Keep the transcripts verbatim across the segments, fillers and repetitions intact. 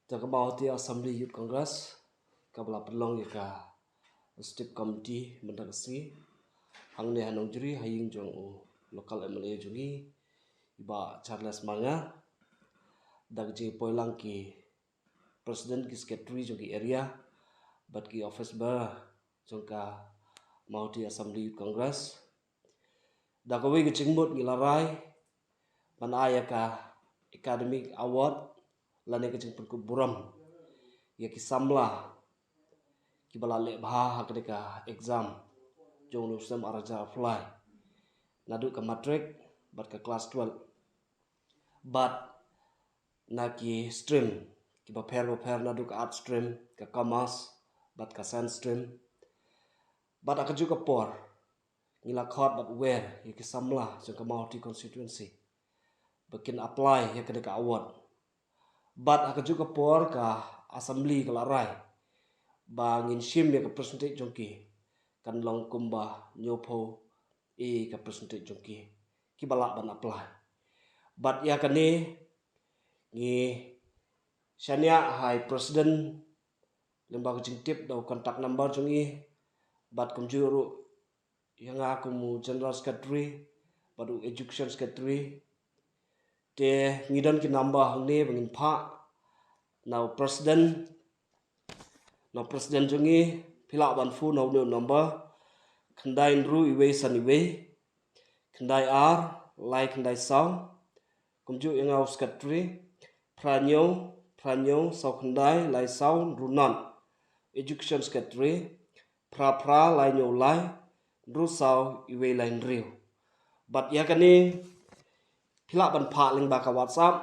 Jong ka Mawhati Assembly Youth Congress, kaba la pynlong ïa ka Executive Committee mynta ka sngi hangne ha Nongjri, ha ïing jong u local M L A jong ngi, i Bah Charles Marngar, da ka jingpoi lang ki President, ki Secretary jong ki area bad ki office bearer jong ka Mawhati Assembly Youth Congress. Da kawei ka jingmut ngi la rai ban ai ïa ka Academic Award lane ka jingpynkupburom ïa ki samla kiba la leh bha ha kane ka exam jong u snem ar hajar arphew lai, naduh ka matric bad ka class twelve, bad na ki stream kiba pher ba pher, naduh ka art stream, ka commerce bad ka science stream. Bad ha kajuh ka por ngi la khot bad wer ïa ki samla jong ka Mawhati constituency ba kin apply ïa kane ka award. Bad ha kajuh ka por ka assembly ka la rai ba ngin shim ïa ka percentage jong ki, kan long kumba hynñiewphew ïa ka percentage jong ki kiba lah ban apply. Bad ïa kane ngi shaniah ha i president lyngba ka jingtip da u contact number jong i, bad kumjuh ruh ïa nga kum u general secretary bad u education secretary. Te ngi don ki number hangne ba ngin phah na u president, na u president jong ngi. Phi lah ban phone na une u number: khyndai hynriew iwei san iwei, khyndai ar lai khyndai saw. Kumjuh ïa nga u secretary: phra hynñiew phra hynñiew saw khyndai lai saw hynriew nod. Education secretary: phra phra lai hynñiew lai hynriew saw iwei lai hynriew. Bad ïa kane phi lah ban phah lyngba ka WhatsApp.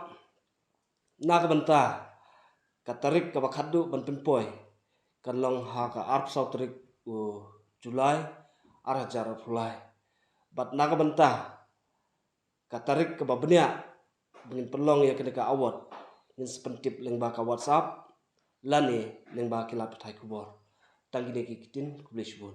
Na ka bynta ka tarik kaba khatduh ban pynpoi kan long ha ka arphew saw tarik u July ar hajar arphew lai. Bad na ka bynta ka tarik kaba bniah ba ngin pynlong ïa kane ka award, ngin sa pyntip lyngba ka WhatsApp lane lyngba ki lad pathai khubor. Tang kine ki ktien, khublei shibun.